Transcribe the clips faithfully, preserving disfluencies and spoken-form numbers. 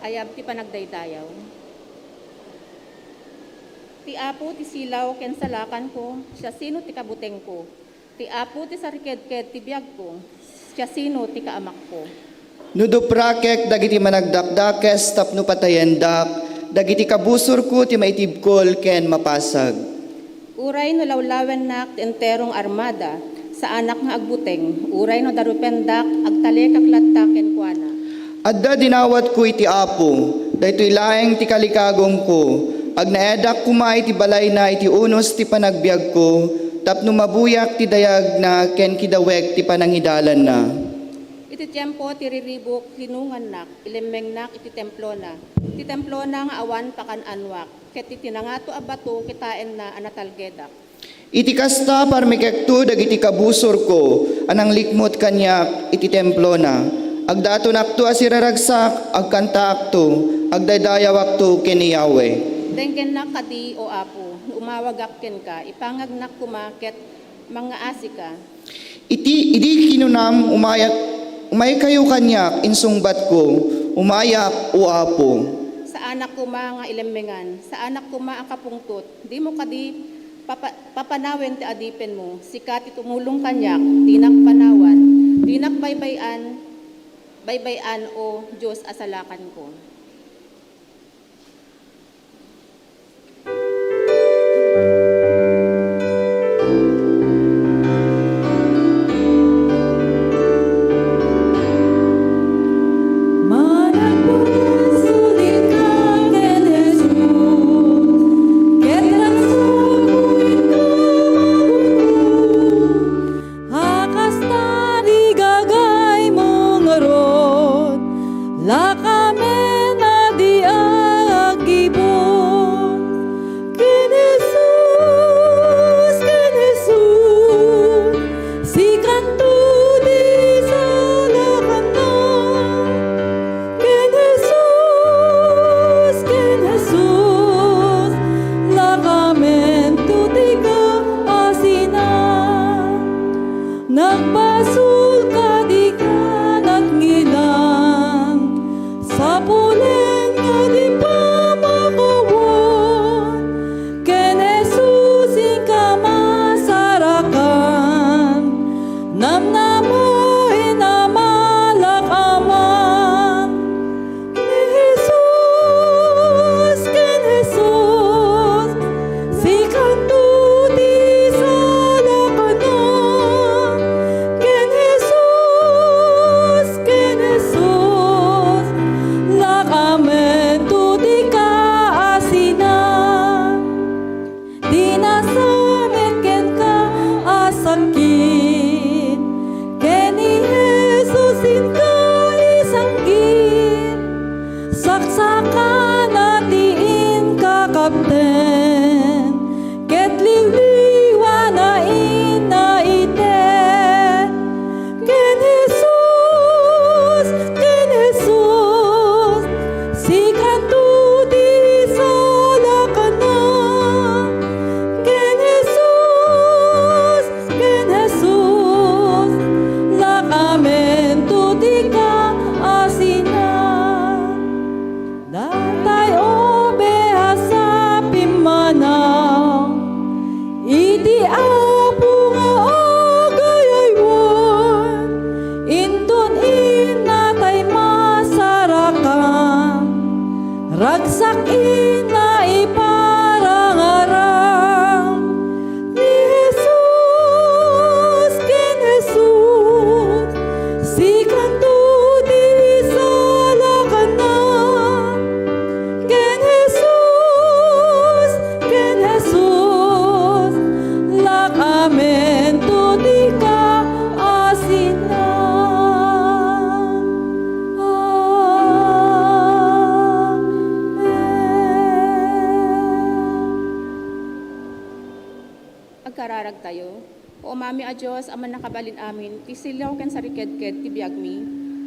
Ayab ti panagdaydayaw. Ti Apo ti silaw ken salakanko, siasino ti kabutengko? Ti Apo ti sarikedked ti biagko, siasino ti kaamakko? No duprakek dagiti managdakdakes tapno patayendak, dagiti kabusorko ti maitibkol ken mapasag. Uray no lawlawennak ti enterong armada, saanak nga agbuteng, uray no darupendak, agtalekak latta kenkuana. Adda dinawatko iti Apo, daytoy laeng ti kalikagumko. Agnaedak koma iti balayna iti unos ti panagbiagko, tapno mabuyak ti dayagna ken kidawek ti panangidalanna. Iti tiempo ti riribuk, linungannak, ilemmengnak iti templona, iti templona nga awan pakan-anoak, ket iti nangato a bato kitaenna a natalgedak. Iti kasta, parmekekto dagiti kabusorko a nanglikmut kaniak iti templona. Agdatonakto a siraragsak, agkantaakto, agdaydayawakto ken ni Yahweh. Denggennak kadi, O Apo, no umawagak kenka, ipangagnak koma ket mangngaasika. Iti, idi kinunam, "Umayak, umaykayo kaniak," insungbatko, "Umayak, O Apo." Saanak koma nga ilemmengan, saanak koma a kapungtot, dimo kadi papa-, papanawen ti adipenmo, sika ti tumulong kaniak, dinak panawan, dinak baybay-an, baybay-an, O Dios a salakanko. A kasta ti gagaymo ngarud, lakamen a di aggibbut. Ken Jesus, ken Jesus, sikanto ti salakanna. Ken Jesus, ken Jesus, lakamento ti kaasina. Nagbasol kadi nga natngilan, sapulen nga di pamakawan. Ken Jesus, inka masarakan, namnamaen a malak-aman. Ni Jesus, ken Jesus, sikanto ti salakanna. Ken Jesus, ken Jesus, lakamento ti kaasina. Ti nasamek kenka a sakit, ken ni Jesus inka isanggit. Saksakana ti inka kapten, ket liwliwana inna ite. Ken Jesus, ken Jesus, sikanto ti salakanna. Ken Jesus, ken Jesus, lakamento ti kaasina. Datay obeas a pimmanaw iti Apo nga agayaywan, inton innatay masarakan, ragsak inna iparangarang. Ni Jesus, ken Jesus, sikanto ti salakanna. Ken Jesus, ken Jesus, lakamento ti kaasina. Amen. Agkararagtayo. O Amami a Dios a Mannakabalin-amin, ti silaw ken sarikedked ti biagmi.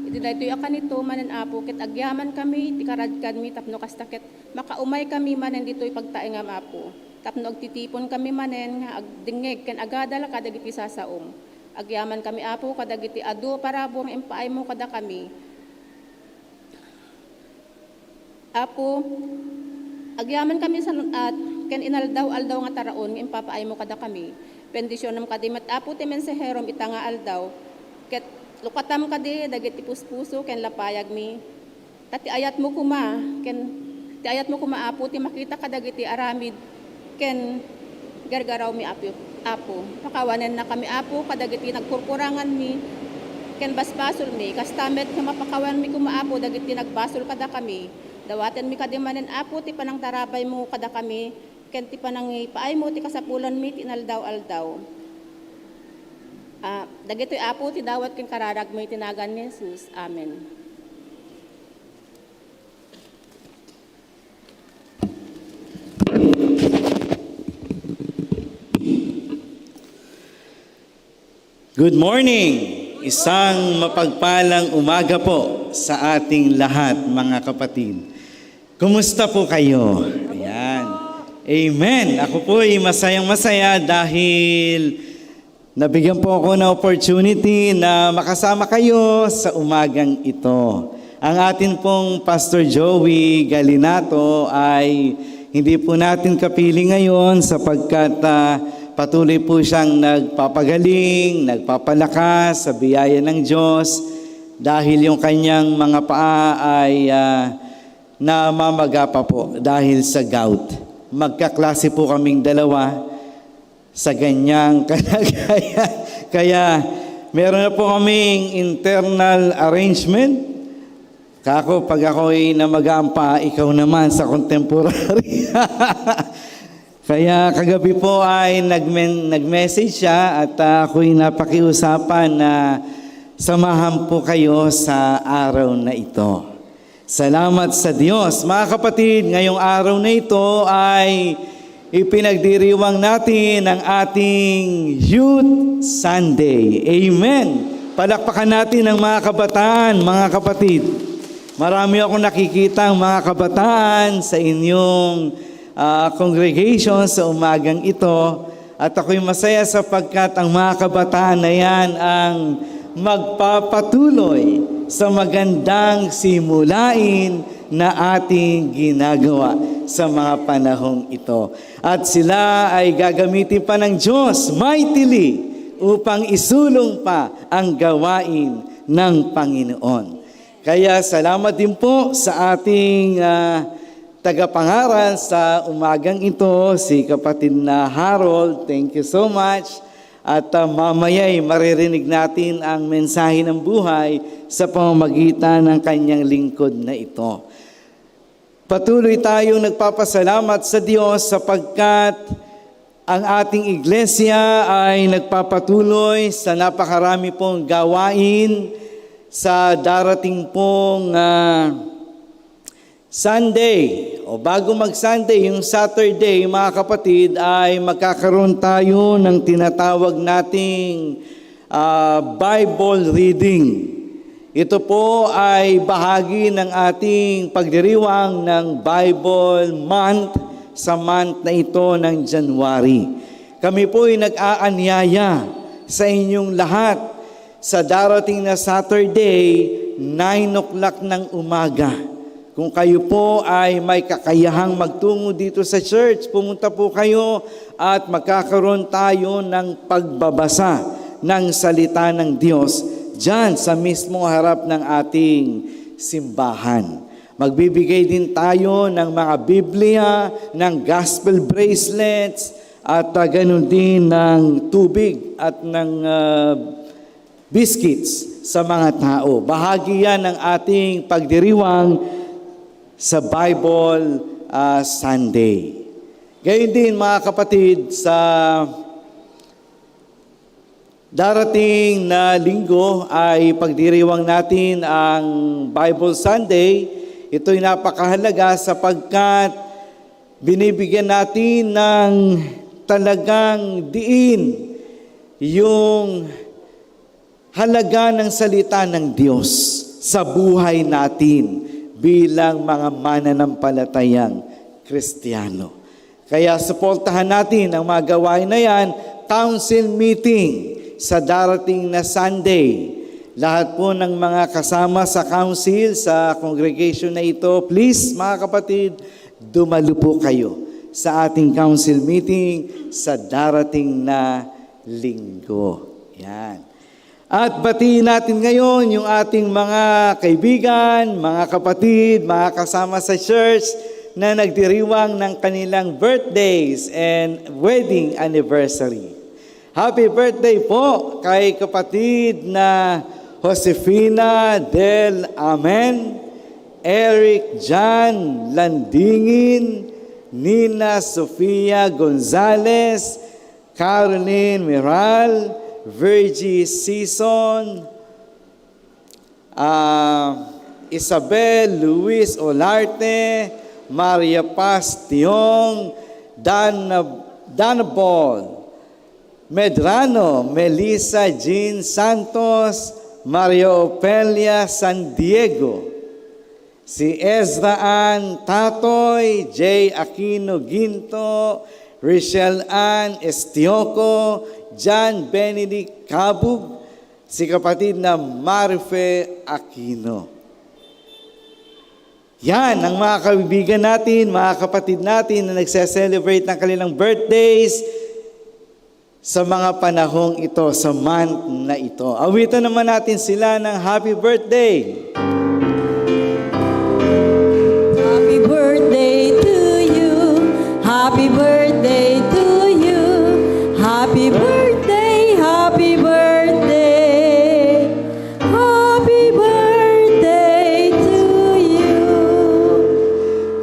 Iti daytoy a kanito manen, Apo, ket agyamankami iti karadkanmi tapno kasta ket makaumaykami manen ditoy pagtaengam, Apo, tapno agtitiponkami manen nga agdengngeg ken agadal kadagiti sasaom. Agyamankami, Apo, kadagiti adu a parabur nga impaaymo kadakami. Apo, agyaman kami sa at ken inaldaw-aldaw nga taraon nga impapaaymo kadakami. Bendisionam kadi met, Apo, ti mensaherom ita nga aldaw, ket lukatam kadi dagiti puspuso ken lapayagmi. Ta ti ayatmo koma, ken ti ayatmo koma, Apo, ti makita kadagiti aramid ken gargarawmi, Apo. Apo, pakawanennakami, Apo, kadagiti nagkurkuranganmi ken basbasolmi. Kasta met nga mapakawanmi koma, Apo, dagiti nagbasol kadakami. Dawatenmi kadi manen, Apo, ti panangtarabaymo kadakami ken ti panangipaaymo ti kasapulanmi ti inaldaw-aldaw. Ah, dagitoy, Apo, ti dawat ken kararagmo iti nagan ni Jesus. Amen. Good morning! Isang mapagpalang umaga po sa ating lahat, mga kapatid. Kumusta po kayo? Ayan. Amen. Ako po ay masayang masaya dahil nabigyan po ako ng opportunity na makasama kayo sa umagang ito. Ang atin pong Pastor Joey Galinato ay hindi po natin kapili ngayon sapagkat ah, patuloy po siyang nagpapagaling, nagpapalakas sa biyaya ng Diyos dahil yung kanyang mga paa ay ah, namamaga pa po dahil sa gout. Magkaklase po kaming dalawa sa ganyang kalagayan. Kaya meron na po kaming internal arrangement. Kako, pag ako'y namagaan pa, ikaw naman sa contemporary. Kaya kagabi po ay nagmen- nag-message siya at ah, ako'y napakiusapan na samahan po kayo sa araw na ito. Salamat sa Diyos. Mga kapatid, ngayong araw na ito ay ipinagdiriwang natin ang ating Youth Sunday. Amen. Palakpakan natin ang mga kabataan, mga kapatid. Marami akong nakikita ang mga kabataan sa inyong ah, congregation sa umagang ito. At ako'y masaya sapagkat ang mga kabataan na yan ang magpapatuloy sa magandang simulain na ating ginagawa sa mga panahong ito. At sila ay gagamitin pa ng Diyos mightily upang isulong pa ang gawain ng Panginoon. Kaya salamat din po sa ating ah, tagapangaral sa umagang ito, si kapatid na Harold. Thank you so much. At ah, mamaya'y maririnig natin ang mensahe ng buhay sa pamamagitan ng kanyang lingkod na ito. Patuloy tayong nagpapasalamat sa Diyos sapagkat ang ating iglesia ay nagpapatuloy sa napakarami pong gawain sa darating pong ah, Sunday. O bago mag-Sunday, yung Saturday, mga kapatid, ay magkakaroon tayo ng tinatawag nating ah, Bible reading. Ito po ay bahagi ng ating pagdiriwang ng Bible Month sa month na ito ng January. Kami po ay nag-aanyaya sa inyong lahat sa darating na Saturday, nine o'clock ng umaga. Kung kayo po ay may kakayahang magtungo dito sa church, pumunta po kayo at magkakaroon tayo ng pagbabasa ng salita ng Diyos diyan sa mismong harap ng ating simbahan. Magbibigay din tayo ng mga Biblia, ng gospel bracelets, at uh, ganun din ng tubig at ng uh, biscuits sa mga tao. Bahagi yan ng ating pagdiriwang sa Bible uh, Sunday. Gayon din, mga kapatid, sa darating na linggo ay pagdiriwang natin ang Bible Sunday. Ito'y napakahalaga sapagkat binibigyan natin ng talagang diin yung halaga ng salita ng Diyos sa buhay natin bilang mga mananampalatayang Kristiyano. Kaya suportahan natin ang mga gawain na yan, council meeting sa darating na Sunday, Lahat po ng mga kasama sa council, sa congregation na ito, please, mga kapatid, dumalo po kayo sa ating council meeting sa darating na linggo. Yan. At batiin natin ngayon yung ating mga kaibigan, mga kapatid, mga kasama sa church na nagdiriwang ng kanilang birthdays and wedding anniversary. Happy birthday po kay kapatid na Josefina Del Amen, Eric John Landingin, Nina Sofia Gonzalez, Caroline Miral, Virgie Season, ah, Isabel Luis Olarte, Maria Paz Tiong, Dan, Danabol Medrano, Melissa Jean Santos, Maria Ofelia San Diego, si Ezra Ann Tatoy, Jay Aquino Ginto, Richelle Ann Estioco, John Benedict Cabug, si kapatid na Marife Aquino. Yan ang mga kaibigan natin, mga kapatid natin na nagse-celebrate ng kanilang birthdays sa mga panahong ito, sa month na ito. Awitan naman natin sila ng happy birthday. Happy birthday to you. Happy birthday to you. Happy birthday, happy birthday. Happy birthday to you.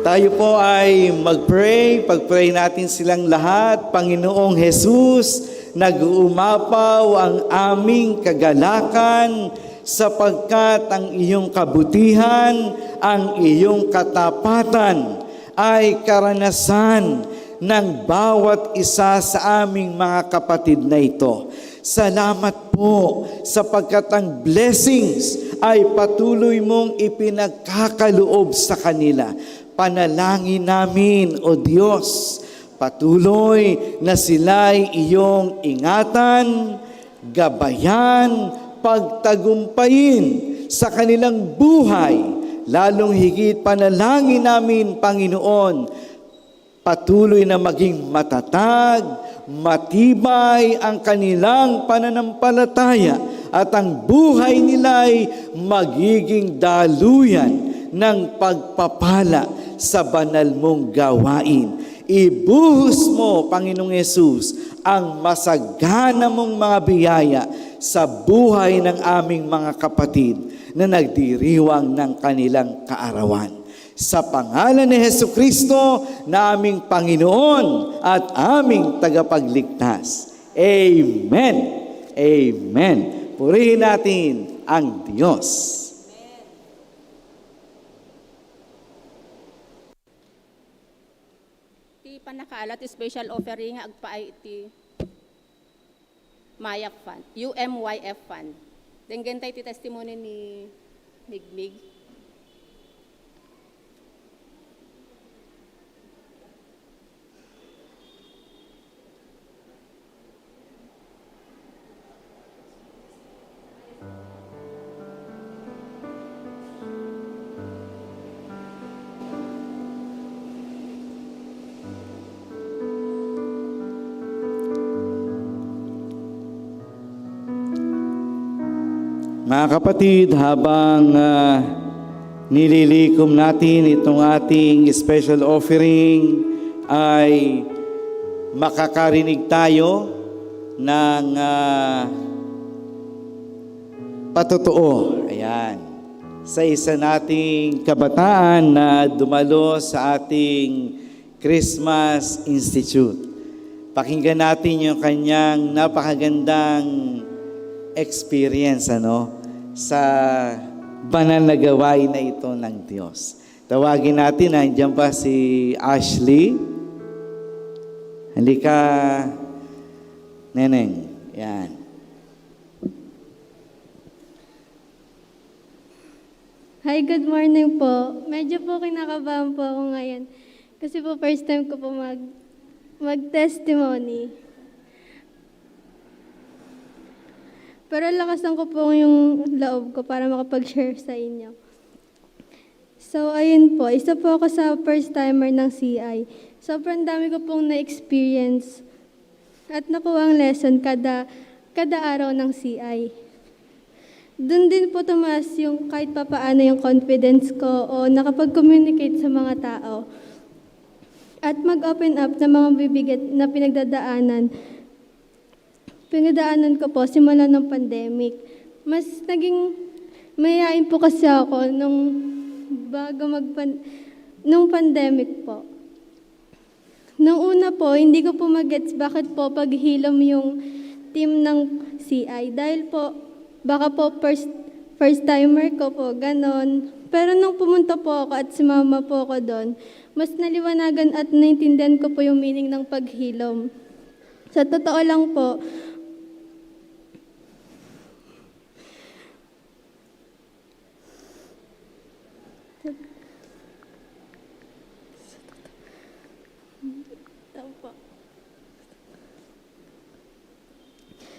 Tayo po ay mag-pray. Pag-pray natin silang lahat. Panginoong Jesus, nag-uumapaw ang aming kagalakan sapagkat ang iyong kabutihan, ang iyong katapatan ay karanasan ng bawat isa sa aming mga kapatid na ito. Salamat po sapagkat ang blessings ay patuloy mong ipinagkakaloob sa kanila. Panalangin namin, O Diyos, patuloy na sila'y iyong ingatan, gabayan, pagtagumpayin sa kanilang buhay. Lalong higit panalangin namin, Panginoon, patuloy na maging matatag, matibay ang kanilang pananampalataya at ang buhay nila'y magiging daluyan ng pagpapala sa banal mong gawain. Ibuhos mo, Panginoong Yesus, ang masagana mong mga biyaya sa buhay ng aming mga kapatid na nagdiriwang ng kanilang kaarawan. Sa pangalan ni Jesucristo na aming Panginoon at aming Tagapagligtas. Amen. Amen. Purihin natin ang Diyos. Ti pannakaalat ti special offering nga agpaay iti MYF Fund, U M Y F Fund. Denggen tayo ti testimony ni Migmig. Mga kapatid, habang, ah, nililikom natin itong ating special offering, ay makakarinig tayo ng, ah, patotoo. Ayan. Sa isa nating kabataan na dumalo sa ating Christmas Institute. Pakinggan natin yung kanyang napakagandang experience, ano, sa banal na gawain na ito ng Diyos. Tawagin natin, nandiyan pa si Ashley. Halika, Neneng. Yan. Hi, good morning po. Medyo po kinakabahan po ako ngayon. Kasi po first time ko po mag, mag-testimony. Pero lakasan ko po yung loob ko para makapag-share sa inyo. So, ayun po, isa po ako sa first timer ng C I. Sobrang dami ko pong na-experience at nakuha ang lesson kada, kada araw ng C I. Doon din po tumaas yung kahit papaano yung confidence ko o nakapag-communicate sa mga tao. At mag-open up ng mga bibigat na pinagdadaanan. Pinagdaanan ko po simula ng pandemic. Mas naging mahiyain po kasi ako nung bago magpan-, nung pandemic po. Nung una po, hindi ko po magets bakit po paghilom yung team ng C I. Dahil po, baka po first, first timer ko po, ganon. Pero nung pumunta po ako at sumama po ako doon, mas naliwanagan at naintindihan ko po yung meaning ng paghilom. Sa totoo lang po,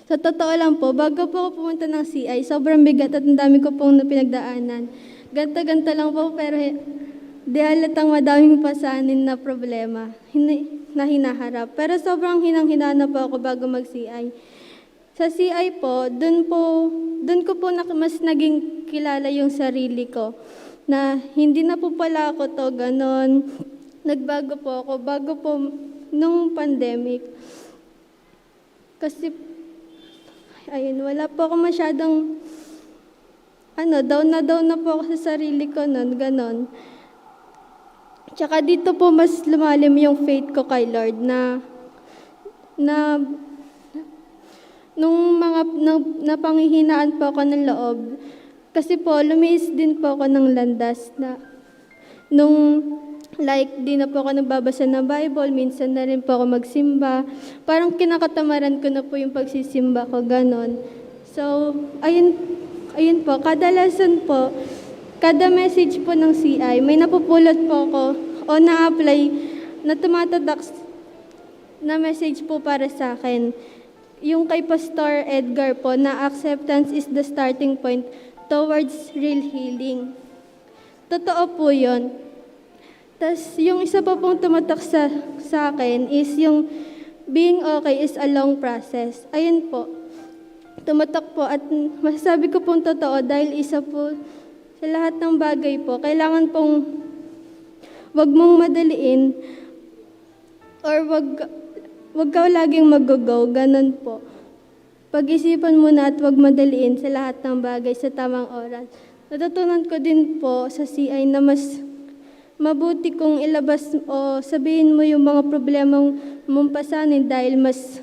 Sa totoo lang po, bago po ako pumunta ng C I, sobrang bigat at ang dami ko pong napinagdaanan. Ganto-ganto lang po, pero hi-, di halatang madaming pasanin na problema hini-, na hinaharap. Pero sobrang hinang-hinana po ako bago mag-C I. Sa C I po, dun po, dun ko po nak-, mas naging kilala yung sarili ko, na hindi na po pala ako 'to, ganon. Nagbago po ako, bago po nung pandemic. Kasi, ayun, wala po ako masyadong, ano, down na down na po ako sa sarili ko nun, ganon. Tsaka dito po mas lumalim yung faith ko kay Lord na, na nung mga, na, napanghihinaan po ako ng loob, kasi po lumiis din po ako ng landas na nung, like, di na po ako nagbabasa ng Bible, minsan na rin po ako magsimba. Parang kinakatamaran ko na po yung pagsisimba ko, ganon. So, ayun, ayun po, kada lesson po, kada message po ng C I, may napupulot po ako o na-apply na tumatatak s-, na message po para sa akin. Yung kay Pastor Edgar po, na acceptance is the starting point towards real healing. Totoo po yun. Tas, yung isa pa pong tumatak sa, sa akin is yung being okay is a long process. Ayun po. Tumatak po at masasabi ko pong totoo dahil isa po sa lahat ng bagay po, kailangan pong wag mong madaliin or wag, wag ka laging mag-go-go, ganun po. Pag-isipan muna at wag madaliin sa lahat ng bagay sa tamang oras. Natutunan ko din po sa C I na mas mabuti kung ilabas o sabihin mo yung mga problema mong pasanin dahil mas,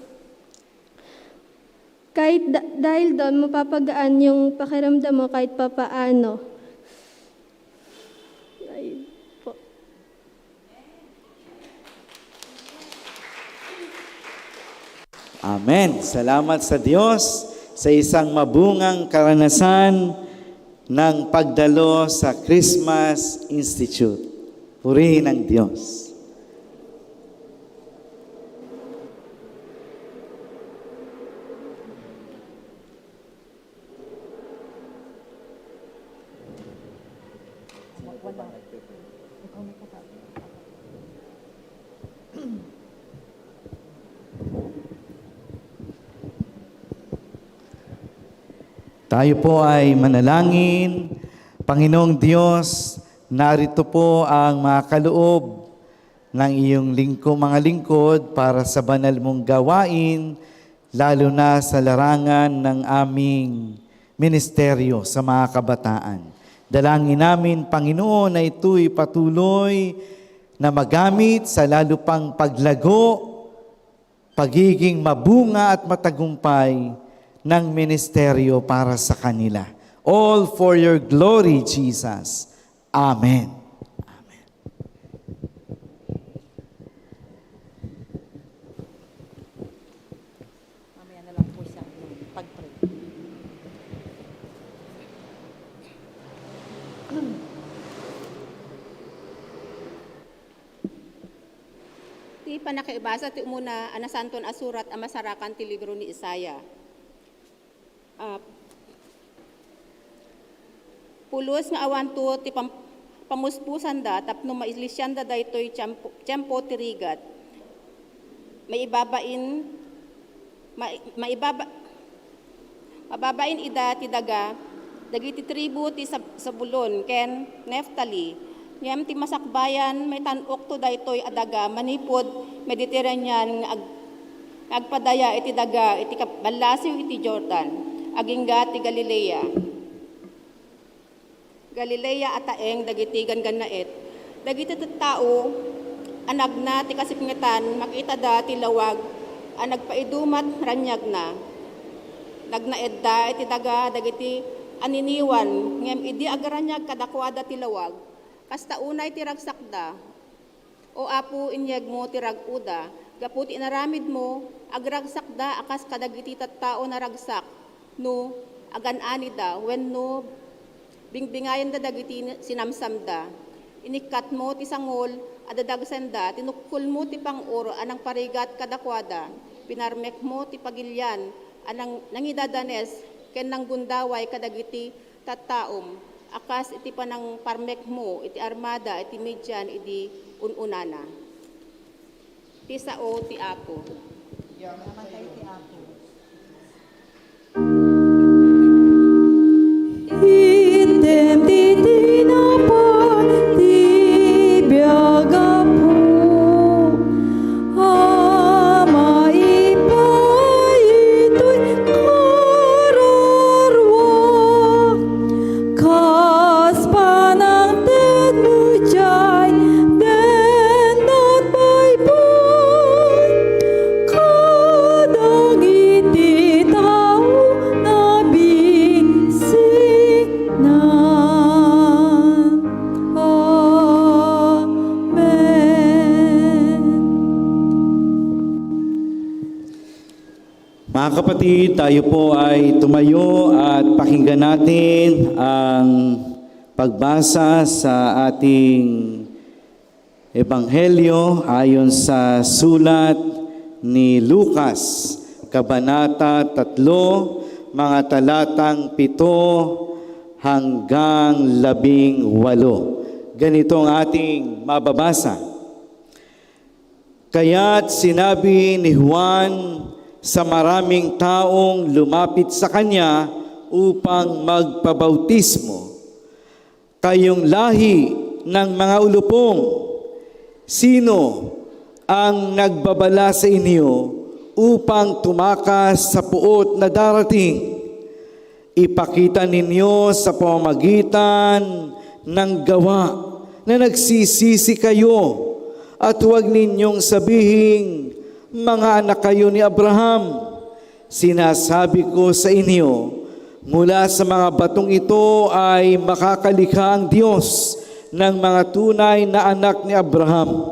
kahit da-, dahil doon mapapagaan yung pakiramdam mo kahit papaano. Ayun po. Amen. Salamat sa Diyos sa isang mabungang karanasan ng pagdalo sa Christmas Institute. Purihin ang Diyos. Tayo po ay manalangin. Panginoong Diyos, narito po ang mga kaloob ng iyong lingko-, mga lingkod para sa banal mong gawain, lalo na sa larangan ng aming ministeryo sa mga kabataan. Dalangin namin, Panginoon, na ito'y patuloy na magamit sa lalo pang paglago, pagiging mabunga at matagumpay ng ministeryo para sa kanila. All for your glory, Jesus. Amen. Amen. Mamaya na lang po siya pag-pray. Ti panakaibasa ti umuna a Nasanton a Surat a masarakan ti libro ni Isaiah. Ah, pulos nga awanto ti pam-, pamuspusanda tapno mailisianda daytoy tiempo, tiempo ti rigat. Maibabain, ma-, maibaba-, mababain ida ti daga dagiti tribu ti Sab-, Zabulon ken Neftali. Ngem ti masakbayan, maitan-okto daytoy a daga manipud Mediterranean nga ag-, nga agpadaya iti daga iti kab-, ballasiw iti Jordan, agingga ti Galilea. Galilea a taeng dagiti ganggannaet. Dagiti tattao a nagna ti kasipngetan, makitada ti lawag a nagpaidumat raniagna. Nagnaedda iti daga dagiti aniniwan, ngem idi agraniag kadakuada ti lawag, kasta unay ti ragsakda. O Apo, inyegmo ti rag-oda. Gapu ti inaramidmo, agragsakda a kas kadagiti tattao naragsak, no agan-anida, wenno bingbingayanda dagiti sinamsamda. Inikkatmo ti sangol a dadagsenda, tinukkolmo ti pang-or a nangparigat kadakuada. Pinarmekmo ti pagilian a nang-, nangidadanes ken nanggundaway kadagiti tattaom, a kas iti panangparmekmo iti armada iti Midian idi un-unana. Ti sao ti Apo. Namatay ti Apo. Item ti tinapa ti biag, Apo, a maipaay itoy kararuak, kas panangtedmo diay dennat baybay kadagiti tao nga bisinna. Amen. Mga kapatid, tayo po ay tumayo at pakinggan natin ang pagbasa sa ating Ebanghelyo ayon sa sulat ni Lucas, Kabanata tatlo, mga talatang pito hanggang labing walo. Ganito ang ating mababasa. Kaya't sinabi ni Juan sa maraming taong lumapit sa kanya upang magpabautismo, "Kayong lahi ng mga ulupong, sino ang nagbabala sa inyo upang tumakas sa puot na darating? Ipakita ninyo sa pamamagitan ng gawa na nagsisisi kayo, at huwag ninyong sabihing mga anak kayo ni Abraham. Sinasabi ko sa inyo, mula sa mga batong ito ay makakalikha ang Diyos ng mga tunay na anak ni Abraham.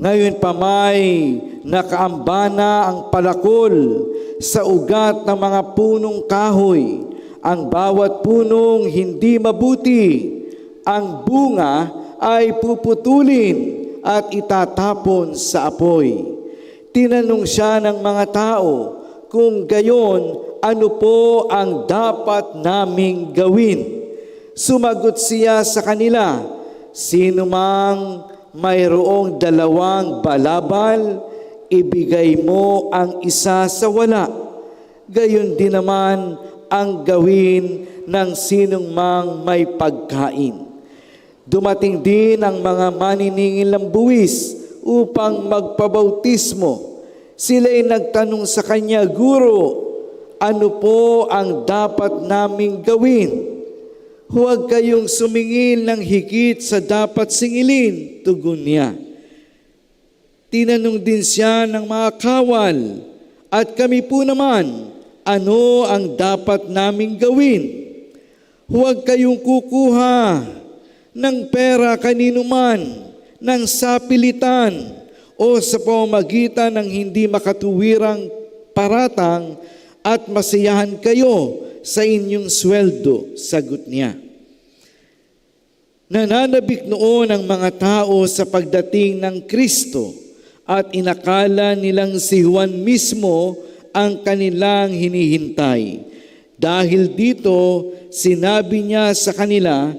Ngayon pa may nakaambana ang palakol sa ugat ng mga punong kahoy. Ang bawat punong hindi mabuti, ang bunga ay puputulin at itatapon sa apoy." Tinanong siya ng mga tao, "Kung gayon, ano po ang dapat naming gawin?" Sumagot siya sa kanila, "Sino mang mayroong dalawang balabal, ibigay mo ang isa sa wala. Gayon din naman ang gawin ng sinong mang may pagkain." Dumating din ang mga maniningil ng buwis upang magpabautismo. Sila'y nagtanong sa kanya, "Guro, ano po ang dapat naming gawin?" "Huwag kayong sumingil ng higit sa dapat singilin," tugon niya. Tinanong din siya ng mga kawal, "At kami po naman, ano ang dapat naming gawin?" "Huwag kayong kukuha ng pera kanino man ng sapilitan o sa pamamagitan ng hindi makatuwirang paratang, at masiyahan kayo sa inyong sweldo," sagot niya. Nananabik noon ang mga tao sa pagdating ng Kristo at inakala nilang si Juan mismo ang kanilang hinihintay. Dahil dito, sinabi niya sa kanila,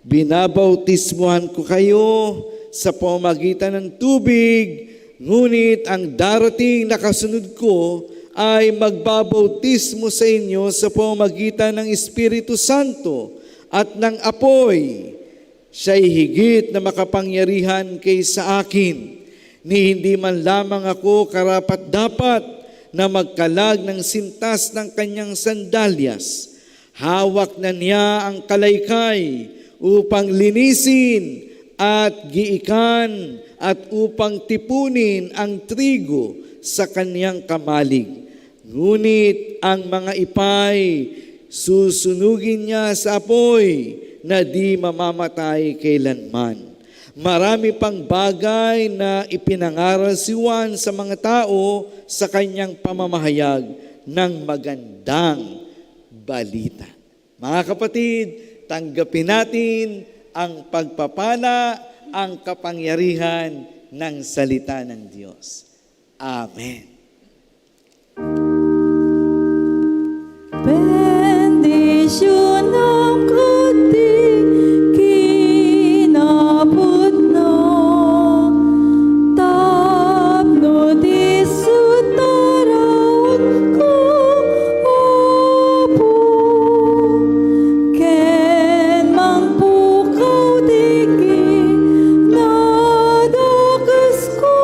"Binabautismuhan ko kayo sa pamamagitan ng tubig, ngunit ang darating na kasunod ko ay magbabautismo sa inyo sa pamamagitan ng Espiritu Santo at ng apoy." Siya'y higit na makapangyarihan kaysa akin, ni hindi man lamang ako karapat-dapat na magkalag ng sintas ng kanyang sandalyas. Hawak na niya ang kalaykay upang linisin at giikan at upang tipunin ang trigo sa kanyang kamalig. Ngunit ang mga ipay, susunugin niya sa apoy na di mamamatay kailanman. Marami pang bagay na ipinangaral si Juan sa mga tao sa kanyang pamamahayag ng magandang balita. Mga kapatid, tanggapin natin ang pagpapala, ang kapangyarihan ng salita ng Diyos. Amen. Bendisyonam kadi kinapudno, tapno disso taraonko, Apo, ken mangpukaw ti kinadakes ko,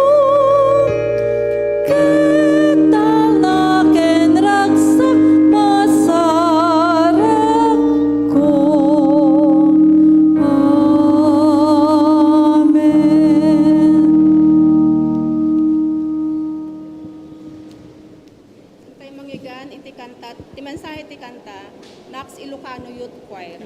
ket talna ken ragsak masarakko. Amen. Intay manggigan iti kanta, ti mensahe ti kanta, Nax Ilocano Youth Choir.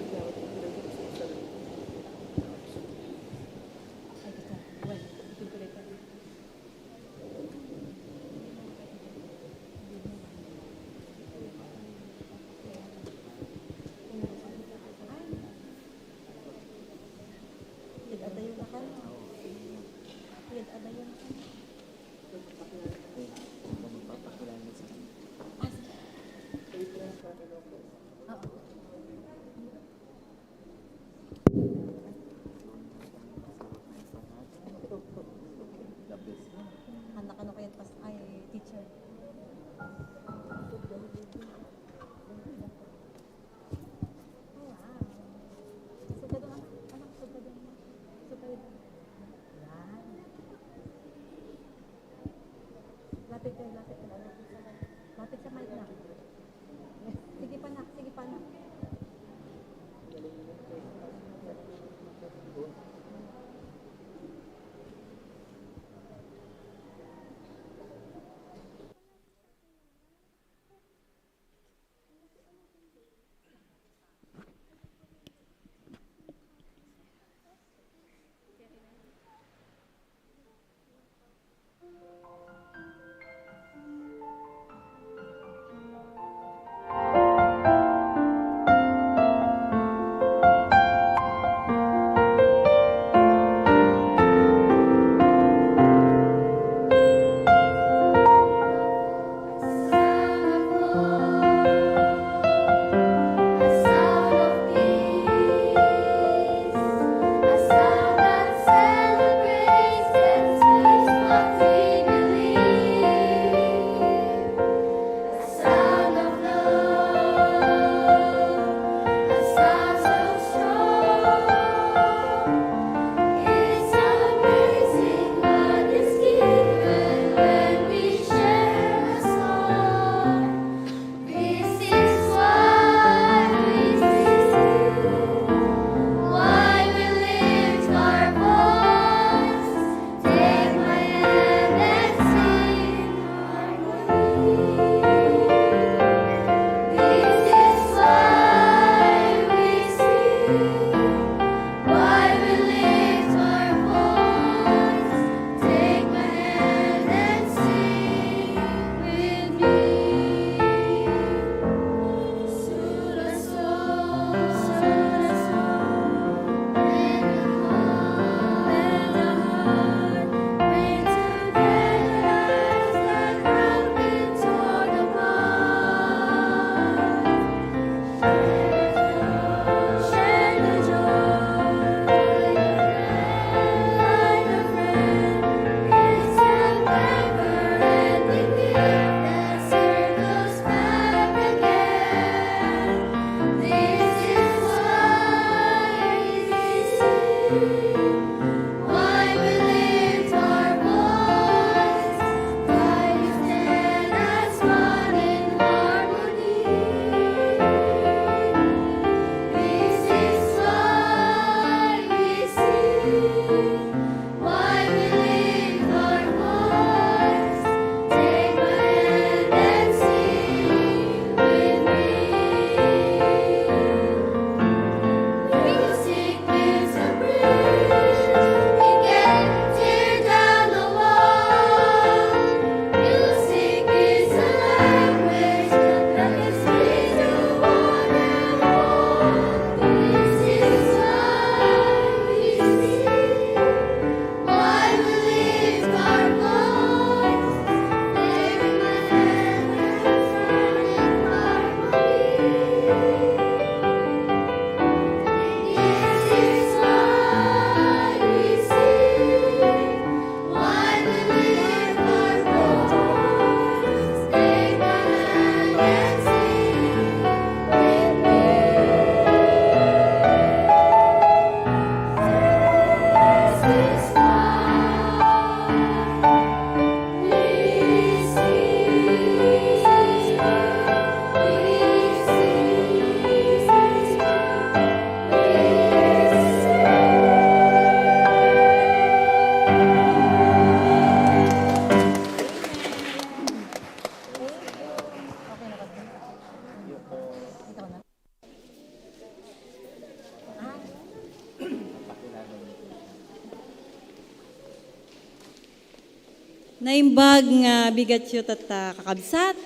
Naimbag nga bigatyo tatta, kakabsat.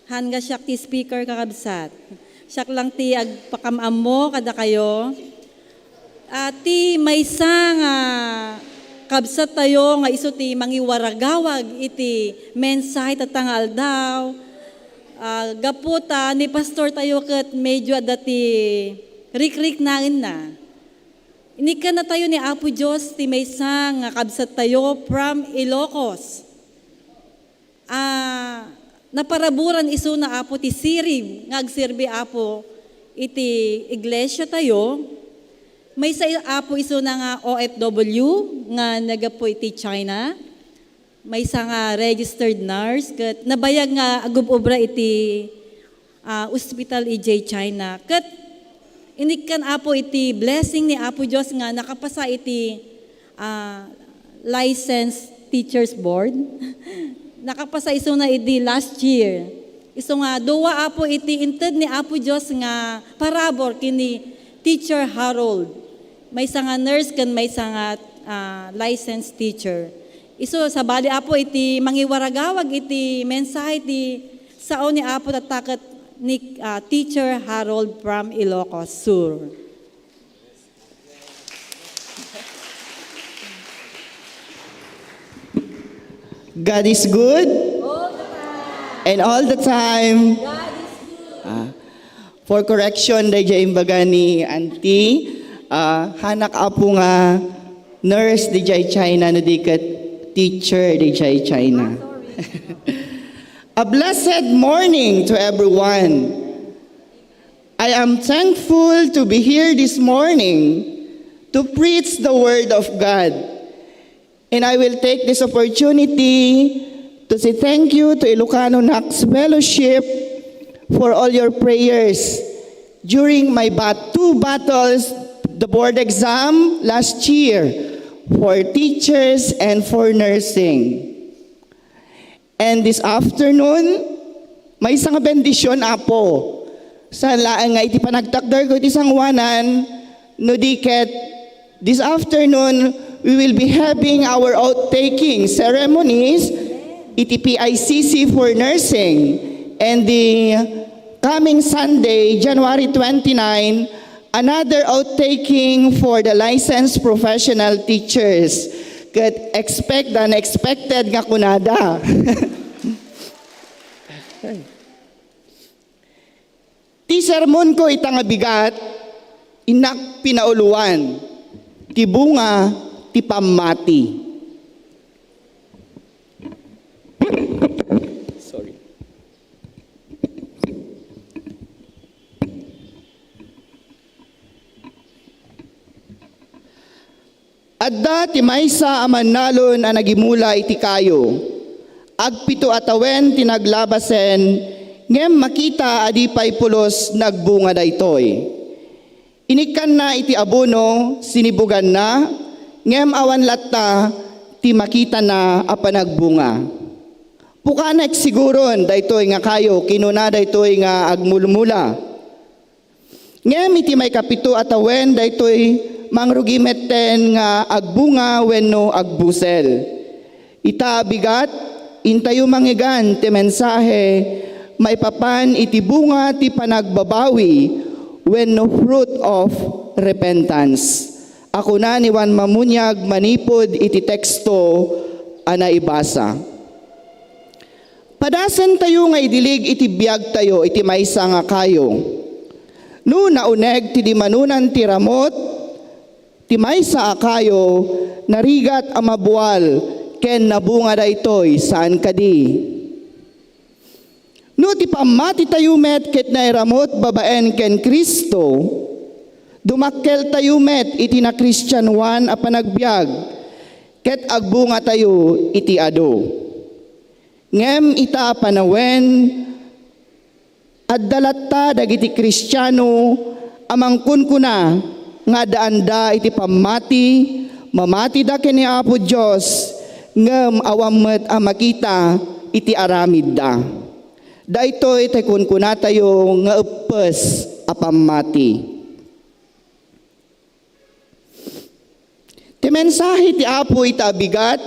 Haan nga siak ti speaker, kakabsat. Siak lang ti agpakam-ammo kadakayo. Ah, ti maysa nga kabsattayo nga isu ti mangiwaragawag iti mensahe tatta nga aldaw. Ah, gapu ta ni pastortayo ket medyo adda ti rikriknaenna. Inikkannatayo ni Apo Dios ti maysa nga kabsattayo from Ilocos. Ah, naparaburan isuna, Apo, ti sirib nga agserbi, Apo, iti iglesiatayo. Maysa, Apo, isuna nga O F W nga naggapu iti China. Maysa nga registered nurse ket nabayag nga agub-obra iti ah, ospital idiay China. Ket inikkan, Apo, iti blessing ni Apo Dios nga nakapasa iti, ah, Licensed Teachers Board. Nakapasa isuna idi last year. Isu nga dua, Apo, iti inted ni Apo Dios nga parabur ken ni Teacher Harold. Maysa nga nurse ken maysa nga, ah, licensed teacher. Isu, sabali, Apo, iti mangiwaragawag iti mensahe ti sao ni Apo tatta ket ni, ah, Teacher Harold from Ilocos Sur. God is good. And all the time. Ah, for correction, daydiay imbaga ni Auntie, ah, hanak, Apo, nga nurse daydiay China, no di ket teacher daydiay China. A blessed morning to everyone. I am thankful to be here this morning to preach the Word of God. And I will take this opportunity to say thank you to Ilocano Knox Fellowship for all your prayers during my bat- two battles, the board exam last year for teachers and for nursing. And this afternoon, maysa nga bendision, Apo. Saan laeng nga iti panagtakderko iti sangoanan, no di ket this afternoon, we will be having our oath-taking ceremonies iti P I C C for nursing. And the coming Sunday, January twenty-nine, another oath-taking for the licensed professional teachers. Ket expect the unexpected nga kunada. Ti sermonko ita nga bigat, innak pinauloan ti bunga ti pammati. Sorry. Adda ti maysa a mannalon a nagimula iti kayo. Agpito a tawen ti naglabasen, ngem makita a di pay pulos nagbunga daytoy. Inikkanna iti abono, sinibuganna, ngem awan latta ti makitana a panagbunga. Pukanek siguron daytoy nga kayo, kinuna daytoy nga agmulmula. Ngem iti maikapito a tawen, daytoy mangrugi metten nga agbunga wenno agbusel. Ita a bigat, intayo mangngegan ti mensahe maipapan iti bunga ti panagbabawi wenno fruit of repentance. A kuna ni Juan Mamunyag manipud iti teksto a naibasa. Padasentayo nga idilig iti biagtayo iti maysa nga kayo. No nauneg ti dimanonan ti ramut, ti maysa a kayo, narigat a mabual ken nabunga daytoy saan kadi. No ti pammatitayo met ket nairamut babaen ken Cristo, dumakkeltayo met iti nakristianoan a panagbiag ket agbungatayo iti adu. Ngem ita a panawen, adda latta dagiti Kristiano a mangkunkuna nga addaanda iti pammati, mamatida ken ni Apo Dios, ngem awan met a makita iti aramidda. Daytoy ti kunkunatayo nga eppes a pammati. Ti mensahe ti Apo ita a bigat,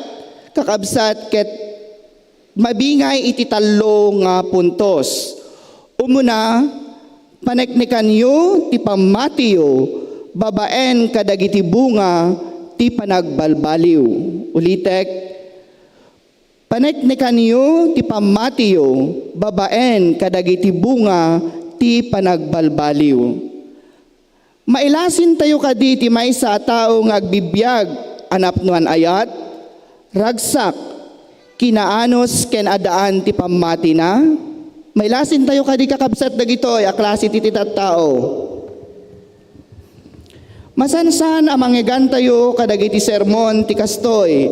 kakabsat, ket mabingay iti tallo nga puntos. Umuna, paneknekanyo ti pammatiyo babaen kadagiti bunga ti panagbalbaliw. Ulitek, paneknekanyo ti pammatiyo babaen kadagiti bunga ti panagbalbaliw. Mailasintayo kadi ti maysa a tao nga agbibiag a napnoan ayat, ragsak, kinaanus ken addaan ti pammatina? Mailasintayo kadi, kakabsat, dagitoy a klase ti, ti tattao? Masansan a mangegantayo kadagiti sermon ti kastoy.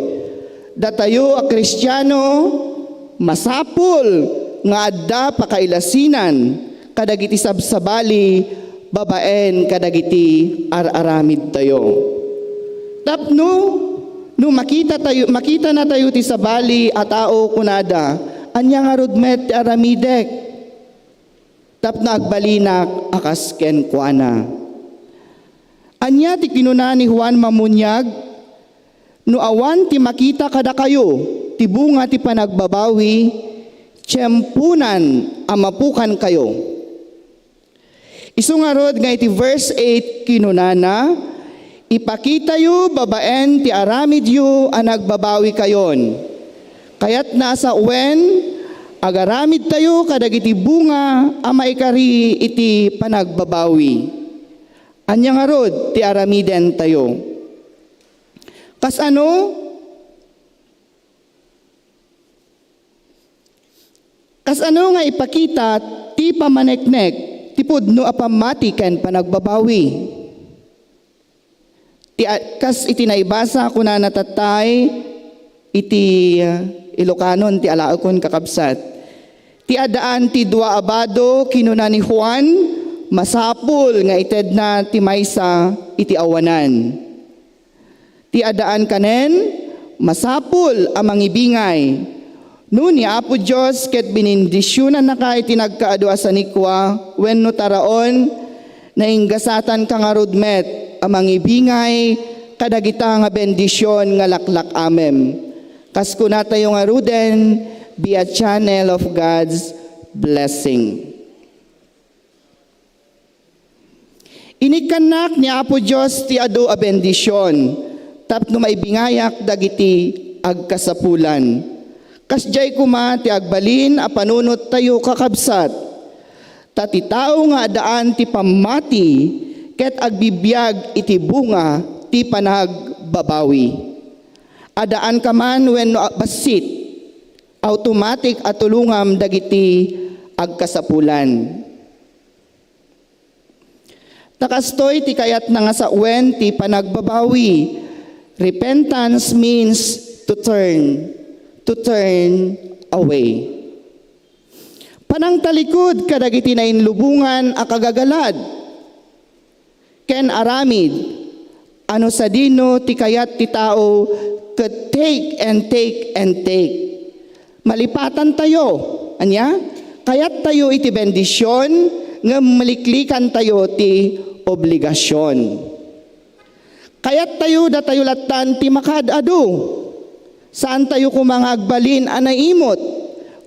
Datayo a Kristiano, masapul nga adda pakailasinan kadagiti sabsabali babaen kadagiti ar-aramidtayo. Tapno no makita tayo, makita natayo ti sabali a tao, kunada, "Ania ngarud met ti aramidek tapno agbalinak a kas kenkuana?" Ania ti kinuna ni Juan Mamuniag? "No awan ti makita kadakayo ti bunga ti panagbabawi, tiemponan a mapukankayo." Isu ngarud nga iti verse eight, kinunana, "Ipakitayo babaen ti aramidyo a nagbabawikayon." Kayatna a sawen, agaramidtayo kadagiti bunga a maikari iti panagbabawi. Ania ngarud ti aramidentayo? Kasano? Kasano nga ipakita ti pammaneknek ti pudno a pammati ken panagbabawi? Ti a-, kas iti naibasa, kunana tattay iti, uh, Ilocanon ti alaekon, kakabsat. Ti addaan ti dua a bado, kinuna ni Juan, masapul nga itedna ti maysa iti awanan. Ti addaan kanen, masapul a mangibingay. No ni Apo Dios ket binindisionannaka iti nagkaadu a sanikua wenno taraon, nainggasatanka ngarud met a mangibingay kadagita nga bendision nga laklak-amem. Kas kunatayo ngaruden, be a channel of God's blessing. Inikkannak ni Apo Dios ti adu a bendision tapno maibingayak dagiti agkasapulan. Kasdiay koma ti agbalin a panunottayo, kakabsat. Ta ti tao nga addaan ti pammati ket agbibiag iti bunga ti panagbabawi. Addaanka man wenno bassit, automatic a tulongam dagiti agkasapulan. Ta kastoy ti kayatna nga sawen ti panagbabawi. Repentance means to turn, to turn away. Panangtalikud kadagiti nainlubongan a kagagalad ken aramid, ano sadino ti kayat ti tao ket take and take and take. Malipatantayo, ania? Kayattayo iti bendision, ngem maliklikantayo ti obligasion. Kayattayo datayo lattan ti makaad-adu. Saantayo koma nga agbalin a naimot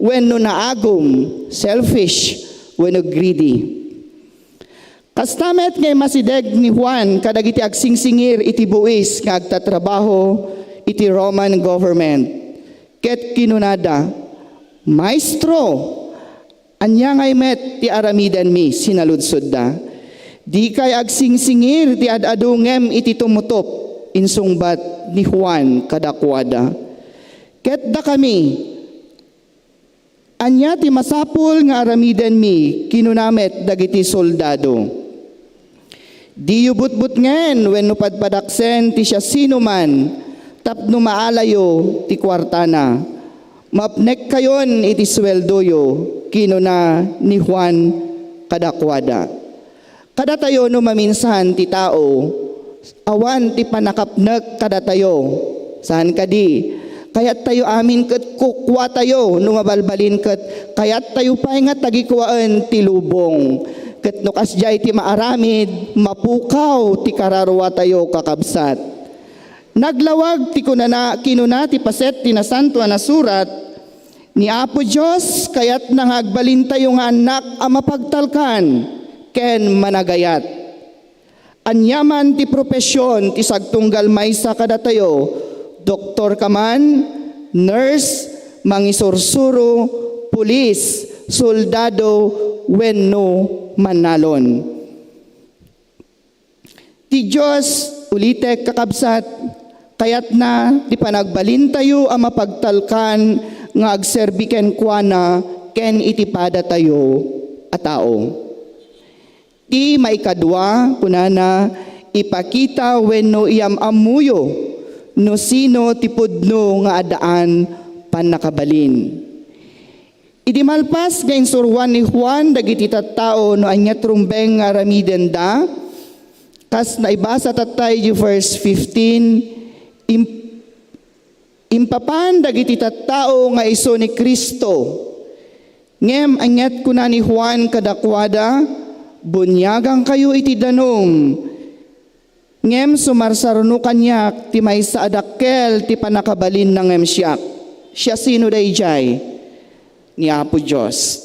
wenno naagum, selfish, wenno greedy. Kasta met nga immasideg ni Juan kadagiti agsingsingir iti buis nga agtatrabaho iti Roman government, ket kinunada, "Maestro, ania ngay met ti aramidenmi?" sinaludsodda. "Dikay agsingsingir ti ad-adu ngem iti tumutop," insungbat ni Juan kadakuada. Ket dakami, "Ania ti masapul nga aramidenmi?" kinuna met dagiti soldado. "Diyo butbutngen wenno padpadaksen ti siasinoman tapno maalayo ti kuartana. Mapnekkayon iti sueldoyo," kinuna ni Juan kadakuada. Kadatayo no maminsan ti tao, awan ti pannakapnek kadatayo. Saan kadi? Kayattayo amin ket kukuatayo no mabalbalin ket kayattayo pay nga tagikuaen ti lubong. Ket no kasdiay ti maaramid, mapukaw ti kararuatayo, kakabsat. Naglawag ti kunana, kinuna ti paset ti Nasantoan a Surat, Ni Apo Dios, kayatna nga agbalintayo nga annak a mapagtalkan ken managayat. Aniaman ti profesion ti sagtunggal maysa kadatayo, doktor ka man, nurse, mangisursuro, pulis, soldado, wenno mannalon. Ti Dios, ulitek, kakabsat, kayatna ti panagbalintayo a mapagtalkan nga agserbi kenkuana ken iti padatayo a tao. Ti maikadua, kunana, ipakita wenno iyam-ammoyo no sino ti pudno nga addaan pannakabalin. Idi malpas nga insuroan ni Juan dagiti tattao no ania ti rumbeng nga aramidenda, kas naibasa tatta iti verse fifteen, im-, impapan dagiti tattao nga isu ni Cristo. Ngem aniat kuna ni Juan kadakuada, "Buniagankayo iti danum, ngem sumarsaruno kaniak ti maysa a dakkel ti pannakabalinna ngem siak." Siasino daydiay? Ni Apo Dios.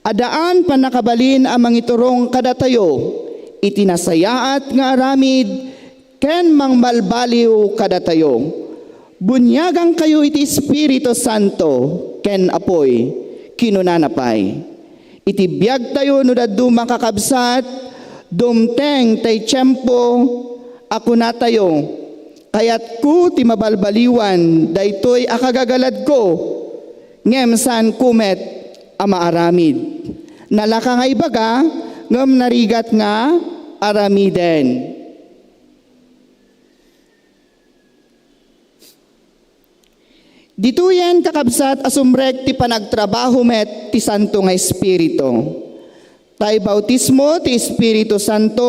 Addaan pannakabalin a mangiturong kadatayo iti nasayaat nga aramid ken mangbalbaliw kadatayo. "Buniagankayo iti Espiritu Santo ken apuy," kinunana pay. Iti biagtayo no dadduma, kakabsat, dumteng tay tiempo a kunatayo, "Kayatko ti mabalbaliwan daytoy a kagagaladko, ngem saanko met a maaramid." Nalaka nga ibaga, ngem narigat nga aramiden. Ditoyen, kakabsat, a sumrek ti panagtrabaho met ti Santo nga Espiritu. Tay bautismo ti Espiritu Santo,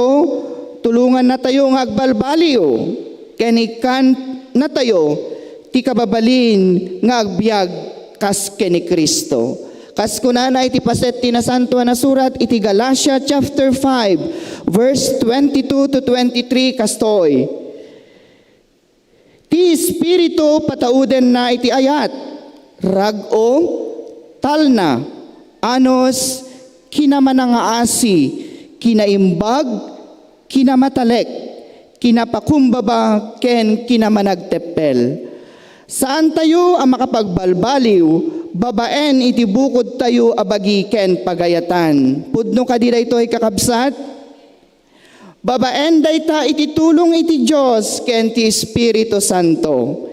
tulongannatayo nga agbalbaliw ken ikkannatayo ti kababalin nga agbiag kas ken ni Cristo. Kas kunana iti paset ti Nasantoan a Surat iti Galatia chapter five, verse twenty-two to twenty-three, kastoy, "Ti Espiritu pataudenna iti ayat, rag-o, talna, anus, kinamanangaasi, kinaimbag, kinamatalek, kinapakumbaba, ken kinamanagteppel." Saantayo a makapagbalbaliw babaen iti bukodtayo a bagi ken pagayatan. Pudno kadi daytoy, kakabsat? Babaen dayta iti tulong iti Dios ken ti Espiritu Santo.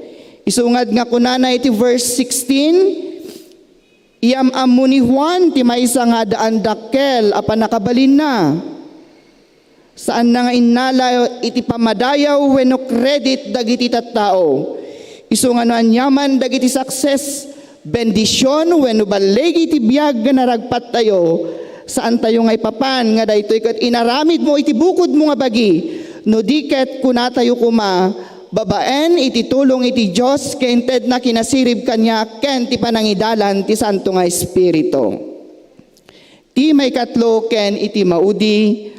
Isungad nga kunana iti verse sixteen, "Iyam-ammo ni Juan ti maysa nga addaan dakkel a pannakabalinna. Saanna nga innala iti pammadayaw wenno credit dagiti tattao. Isu nga no aniaman dagiti success, bendision wenno ballig iti biag nga naragpattayo, saantayo nga ipapan nga daytoy ket inaramidmo iti bukodmo nga bagi, no di ket kunatayo koma, babaen iti tulong iti Dios nga intedna kinasirib kaniak ken ti panangidalan ti Santo nga Espiritu." Ti maikatlo ken iti maudi,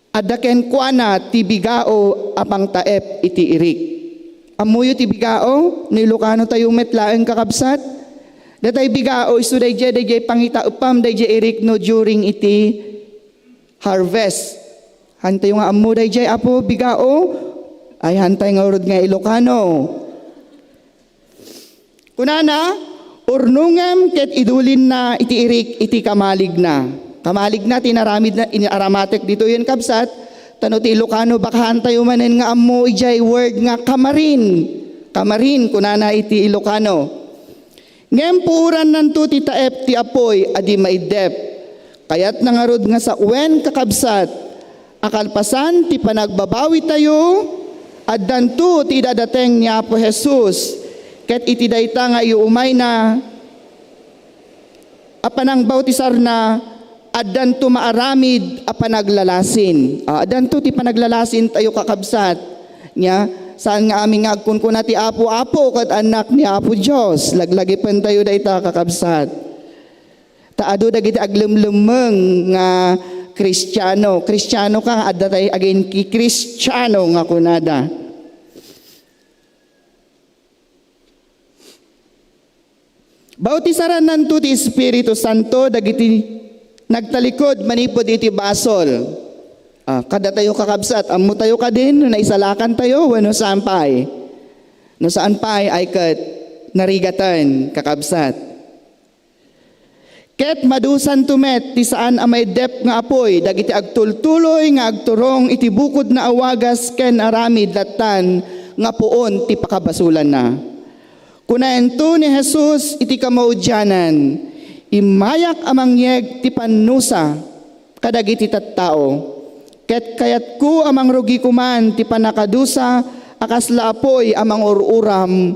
adda kenkuana ti bigao a pangtaep iti irik. Ammoyo ti bigao? No Ilocano tayo met laeng, kakabsat. Datay bigao, isu daydiay, daydiay pangitaepam daydiay irik no during iti harvest. Hantayo nga ammo daydiay, Apo, bigao? Ay, hantay ngarud nga Ilocano. Kunana, "Urnongem ket idulinna iti irik iti kamaligna." Kamaligna ti inaramidna, inaramatek ditoyen, kabsat, ta no ti Ilocano, baka hantayo manen nga ammo idiay word nga kamarin. Kamarin, kunana iti Ilocano. Ngem puorannanto ti taep ti apuy a di maiddep. Kayatna ngarud nga sawen, kakabsat, a kalpasan ti panagbabawitayo, addanto ti idadateng ni Apo Jesus, ket iti dayta nga iumayna a panangbautisarna, addanto maaramid a panaglalasin. Ah, addanto ti panaglalasintayo, kakabsat. Nia, saan nga amin nga agkunkuna ti Apo, "Apo," ket annak ni Apo Dios. Laglagipentayo dayta, kakabsat. Ta adu dagiti aglemlemmeng nga Kristiano. Kristiano ka nga adda tay agin-, ki-Kristiano nga kunada. Bautisarannanto ti Espiritu Santo dagiti nagtalikod manipud iti basol. Ah, kadatayo, kakabsat, ammotayo kadin no naisalakantayo wenno saan pay? No saan pay, ay ket narigaten, kakabsat. Ket madusanto met ti saan a maiddep nga apuy dagiti agtultuloy nga agturong iti bukodna a wagas ken aramid lattan nga puon ti pakabasolanna. Kunaento ni Jesus iti kamaudianan, "Immayak a mangyeg ti pannusa kadagiti tattao, ket kayatko a mangrugi koman ti pannakadusa a kasla apuy a mangur-uram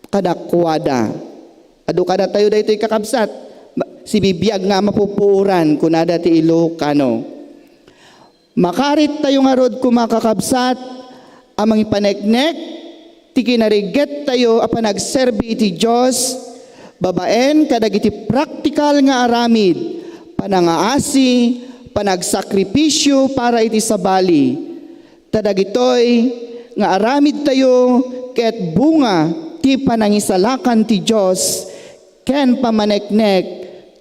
kadakuada." Adu kadatayo daytoy, kakabsat, ma-, sibibiag nga mapupuoran, kunada ti Ilocano. Makarittayo ngarud koma, kakabsat, a mangipaneknek ti kinarigettayo a panagserbi iti Dios babaen kadagiti praktikal nga aramid, panangaasi, panagsakripisio para iti sabali. Ta dagitoy nga aramidtayo ket bunga ti panangisalakan ti Dios ken pammaneknek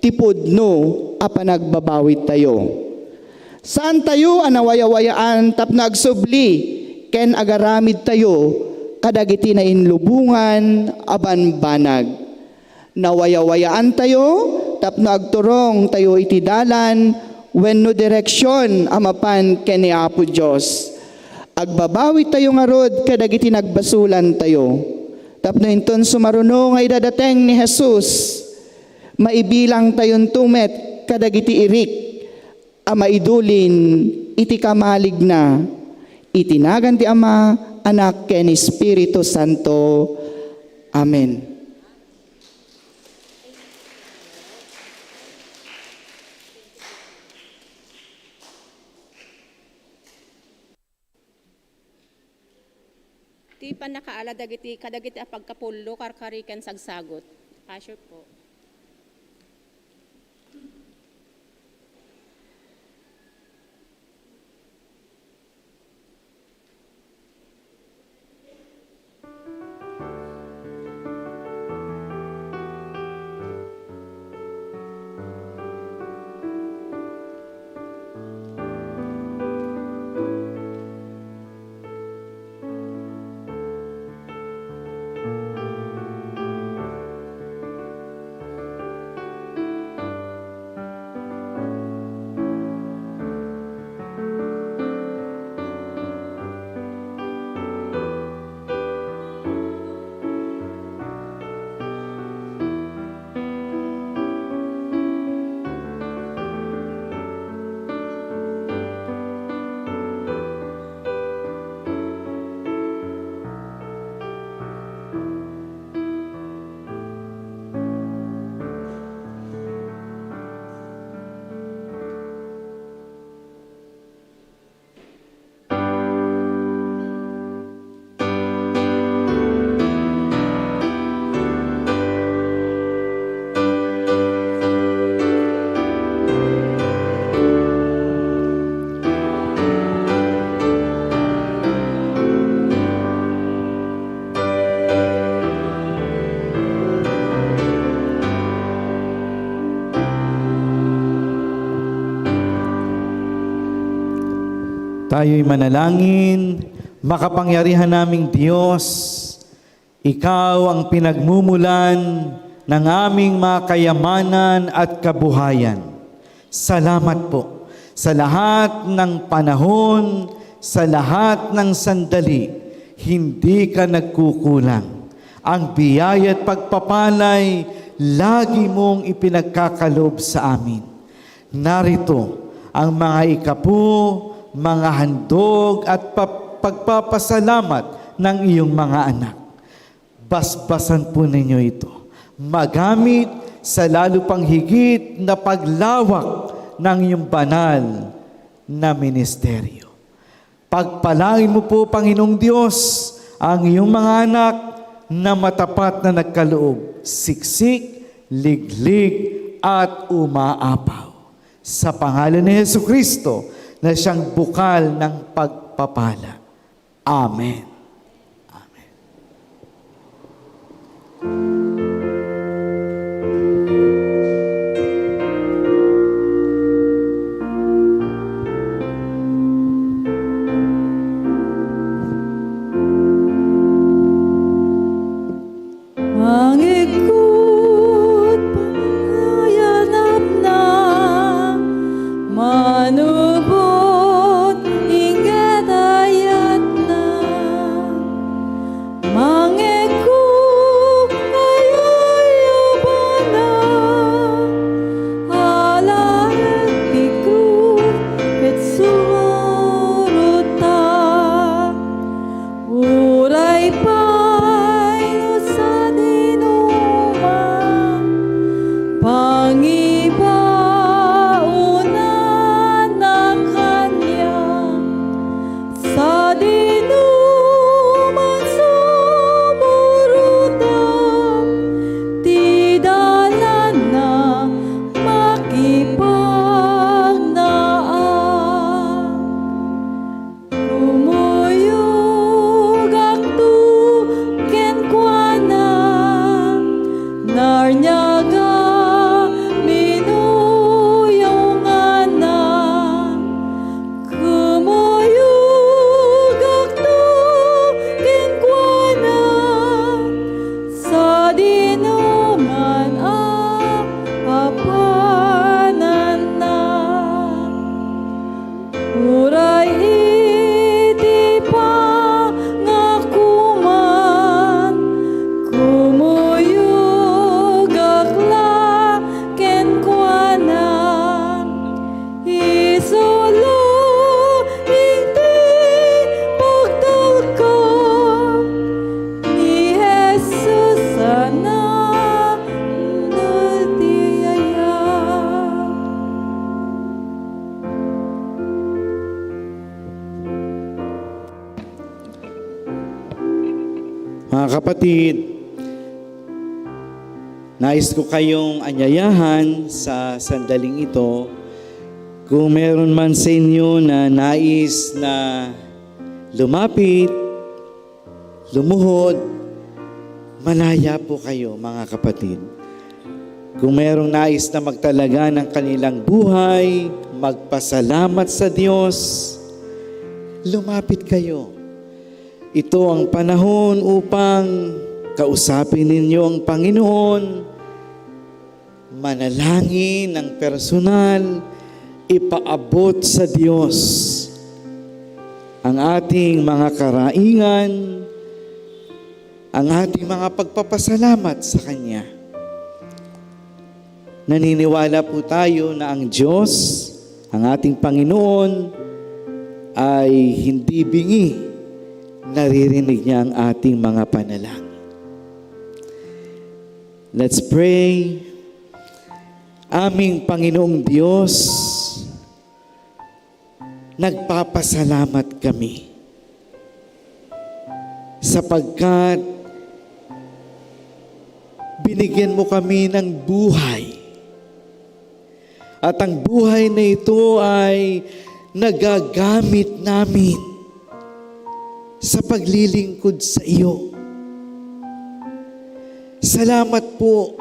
ti pudno a panagbabawitayo. Saantayo a nawayawayaan tapno agsubli ken agaramidtayo kadagiti nainlubongan a banbanag. Nawayawayaantayo tapno agturongtayo iti dalan wenno direksion a mapan ken ni Apo Dios. Agbabawitayo ngarud kadagiti nagbasolantayo tapno inton sumaruno nga idadateng ni Jesus, maibilangtayonto met kadagiti irik a maidulin iti kamaligna. Iti nagan ti Ama, Anak, ken Espiritu Santo. Amen. Ti pannakaala dagiti, kadagiti a pagkapullo, karkari ken sagsagot. Usher po. Tayo'y manalangin. Makapangyarihan naming Dios, Ikaw ang pinagmumulan ng aming mga kayamanan at kabuhayan. Salamat po. Sa lahat ng panahon, sa lahat ng sandali, hindi ka nagkukulang. Ang biyaya at pagpapalay, lagi mong ipinagkakaloob sa amin. Narito ang mga ikapu, mga handog at pa-, pagpapasalamat ng iyong mga anak. Basbasan po ninyo ito. Magamit sa lalo pang higit na paglawak ng iyong banal na ministeryo. Pagpalain mo po, Panginoong Diyos, ang iyong mga anak na matapat na nagkaloob, siksik, liglig, at umaapaw. Sa pangalan ni Jesucristo na siyang bukal ng pagpapala. Amen. Amen. Mga kapatid, nais ko kayong anyayahan sa sandaling ito. Kung meron man sa inyo na nais na lumapit, lumuhod, malaya po kayo, mga kapatid. Kung merong nais na magtalaga ng kanilang buhay, magpasalamat sa Diyos, lumapit kayo. Ito ang panahon upang kausapin ninyo ang Panginoon, manalangin ng personal, ipaabot sa Diyos ang ating mga karaingan, ang ating mga pagpapasalamat sa Kanya. Naniniwala po tayo na ang Diyos, ang ating Panginoon, ay hindi bingi. Naririnig niya ang ating mga panalangin. Let's pray. Aming Panginoong Diyos, nagpapasalamat kami sapagkat binigyan mo kami ng buhay. At ang buhay na ito ay nagagamit namin sa paglilingkod sa iyo. Salamat po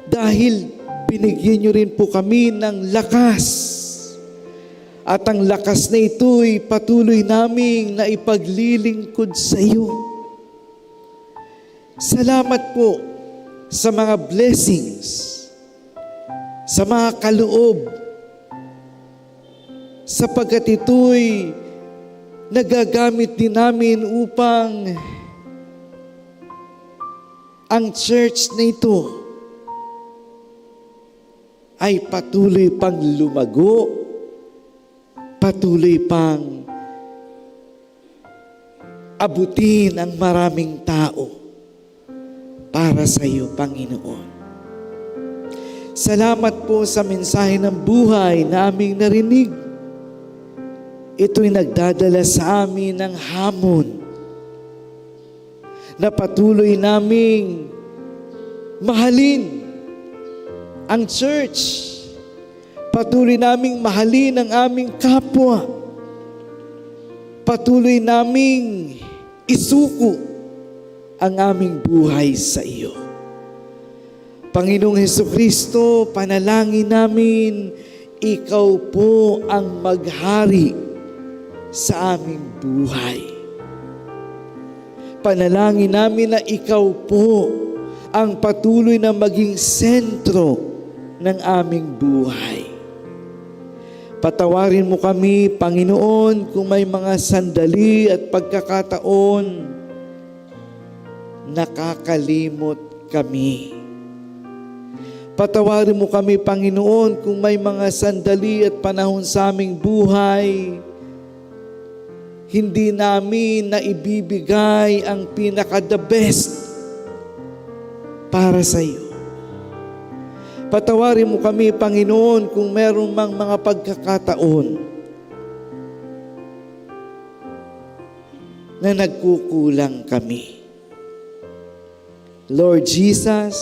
dahil binigyan niyo rin po kami ng lakas. At ang lakas na ito'y patuloy naming naipaglilingkod sa iyo. Salamat po sa mga blessings, sa mga kaloob, sapagkat ito'y nagagamit din namin upang ang church na ito ay patuloy pang lumago, patuloy pang abutin ang maraming tao para sa iyo, Panginoon. Salamat po sa mensahe ng buhay na aming narinig. Ito'y nagdadala sa amin ng hamon na patuloy naming mahalin ang church. Patuloy naming mahalin ang aming kapwa. Patuloy naming isuko ang aming buhay sa iyo. Panginoong Hesukristo, panalangin namin, ikaw po ang maghari sa aming buhay. Panalangin namin na ikaw po ang patuloy na maging sentro ng aming buhay. Patawarin mo kami, Panginoon, kung may mga sandali at pagkakataon nakakalimot kami. Patawarin mo kami, Panginoon, kung may mga sandali at panahon sa aming buhay, hindi namin naibibigay ang pinaka-the best para sa iyo. Patawarin mo kami, Panginoon, kung meron mang mga pagkakataon na nagkukulang kami. Lord Jesus,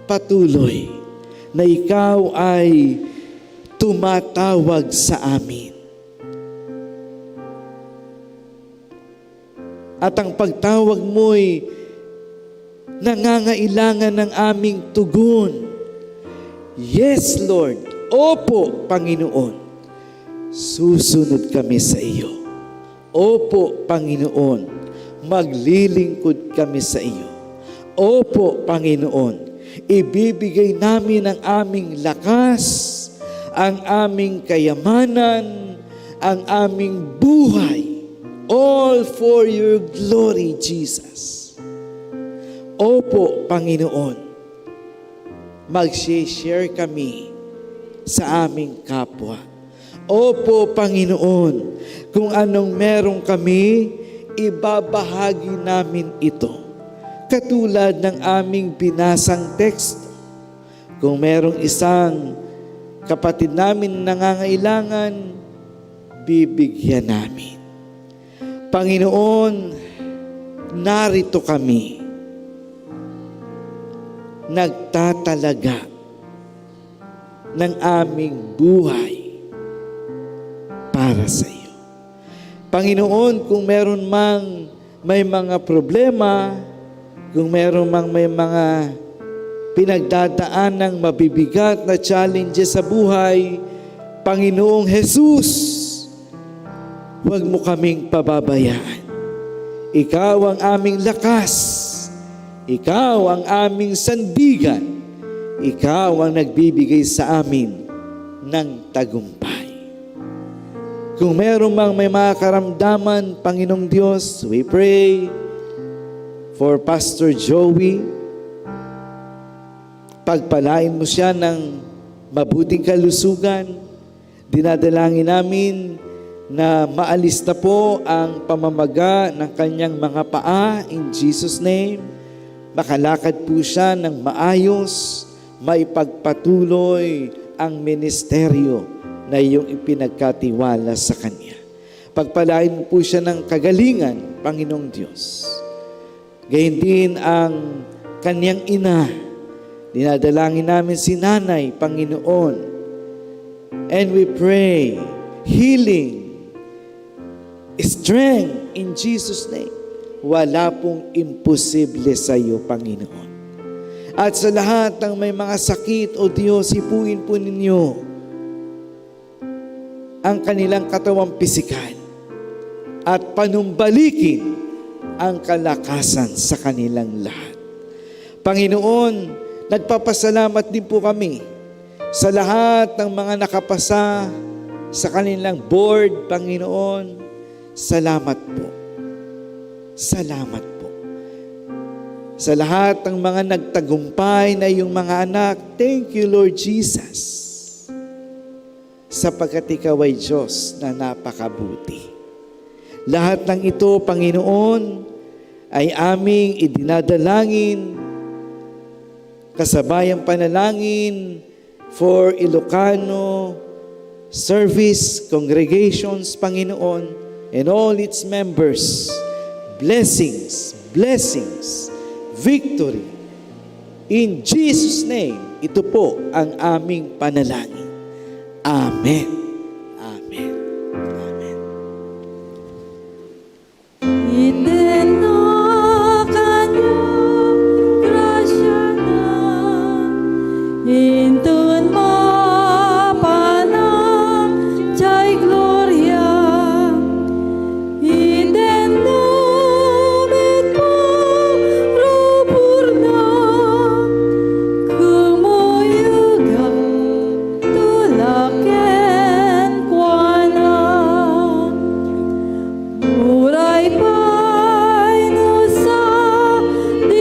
patuloy na ikaw ay tumatawag sa amin. At ang pagtawag mo'y nangangailangan ng aming tugon. Yes, Lord. Opo, Panginoon. Susunod kami sa iyo. Opo, Panginoon, maglilingkod kami sa iyo. Opo, Panginoon, ibibigay namin ang aming lakas, ang aming kayamanan, ang aming buhay. All for your glory, Jesus. Opo, Panginoon, mag-share kami sa aming kapwa. Opo, Panginoon, kung anong meron kami, ibabahagi namin ito. Katulad ng aming binasang teksto, kung merong isang kapatid namin nangangailangan, bibigyan namin. Panginoon, narito kami, nagtatalaga ng aming buhay para sa iyo. Panginoon, kung meron mang may mga problema, kung meron mang may mga pinagdadaan ng mabibigat na challenges sa buhay, Panginoong Jesus, huwag mo kaming pababayaan. Ikaw ang aming lakas. Ikaw ang aming sandigan. Ikaw ang nagbibigay sa amin ng tagumpay. Kung meron mang may mga karamdaman, Panginoong Diyos, we pray for Pastor Joey. Pagpalain mo siya ng mabuting kalusugan. Dinadalangin namin na maalista po ang pamamaga ng kanyang mga paa in Jesus' name. Makalakad po siya ng maayos, maipagpatuloy ang ministeryo na iyong ipinagkatiwala sa kanya. Pagpalain mo po siya ng kagalingan, Panginoong Diyos. Gayon din ang kanyang ina. Dinadalangin namin si Nanay, Panginoon. And we pray healing, strength in Jesus' name. Wala pong imposible sa iyo, Panginoon. At sa lahat ng may mga sakit, O Diyos, hipuin po ninyo ang kanilang katawang pisikal at panumbalikin ang kalakasan sa kanilang lahat. Panginoon, nagpapasalamat din po kami sa lahat ng mga nakapasa sa kanilang board, Panginoon. Salamat po. Salamat po. Sa lahat ng mga nagtagumpay na iyong mga anak, thank you, Lord Jesus, sapagkat ikaw ay Diyos na napakabuti. Lahat ng ito, Panginoon, ay aming idinadalangin, kasabayang panalangin for Ilocano service, congregations, Panginoon, and all its members. Blessings, blessings, victory. In Jesus' name, ito po ang aming panalangin. Amen. Amen. Amen. Itedna kaniak grasiana, inton mapanak diay gloria. Itedna met paruborna, kumuyogak tulak kenkuana. Uray pay no sadinoman,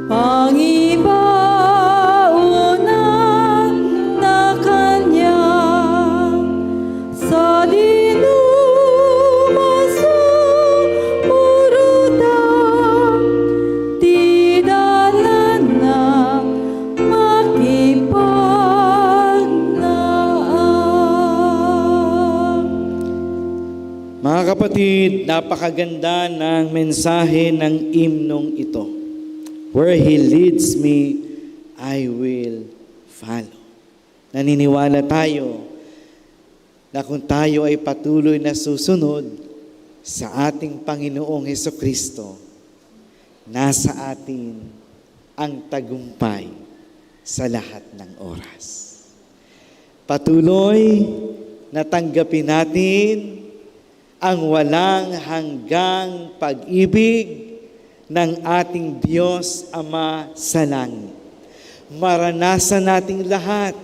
pangibaonanna kaniak. Sadinoman sumurotan ti dalanna makipagnaam. Mga kapatid, napakaganda ng mensahe ng imnong ito. Where He leads me, I will follow. Naniniwala tayo na kung tayo ay patuloy na susunod sa ating Panginoong Hesukristo, nasa atin ang tagumpay sa lahat ng oras. Patuloy na tanggapin natin ang walang hanggang pag-ibig ng ating Diyos Ama sa langit. Maranasan nating lahat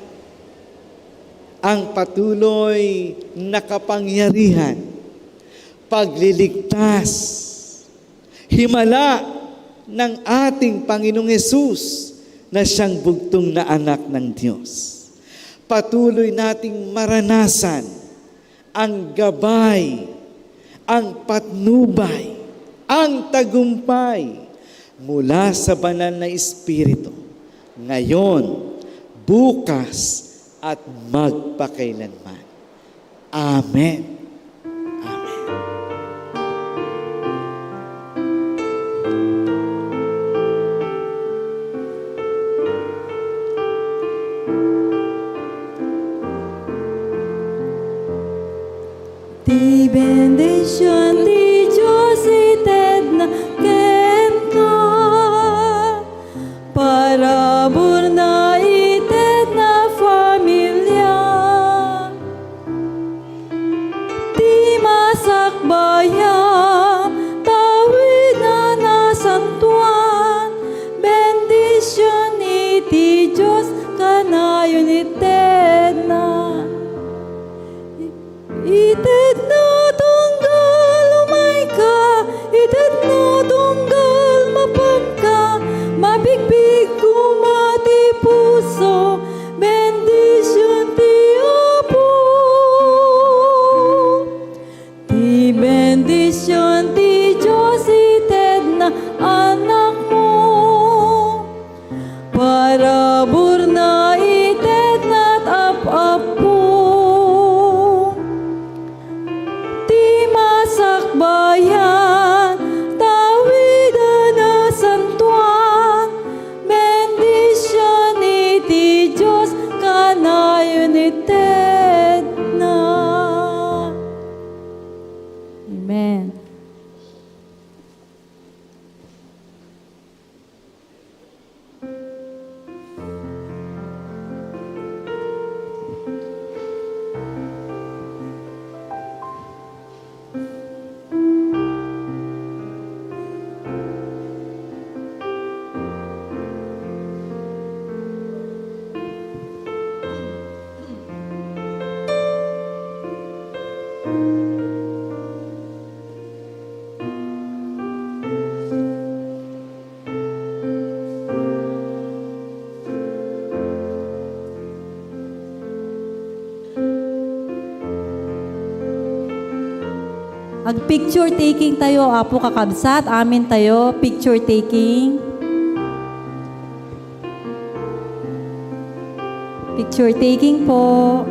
ang patuloy na kapangyarihan, pagliligtas, himala ng ating Panginoong Hesus na siyang bugtong na Anak ng Diyos. Patuloy nating maranasan ang gabay, ang patnubay, ang tagumpay mula sa Banal na Espiritu, ngayon, bukas, at magpakailanman. Amen. Amen. Ti bendision ti Dios itedna kenka. Paraburna itedna familia. Ti masakbayan, tawidna nasantoan, bendision iti Dios kanayon itedna. Itedna tunggal umayka, itedna tunggal mapanka, mabigbigbigko ti puso, bendision ti Apo. Ti bendision ti Dios itedna anakmo. Paraburna itedna ap-appo. Ti masakbayan, tawidna nasantoan, bendision iti Dios kanayon itedna. Amen. Ag-picture taking tayo, Apo, kakabsat. Amen tayo. Picture taking. Picture taking po.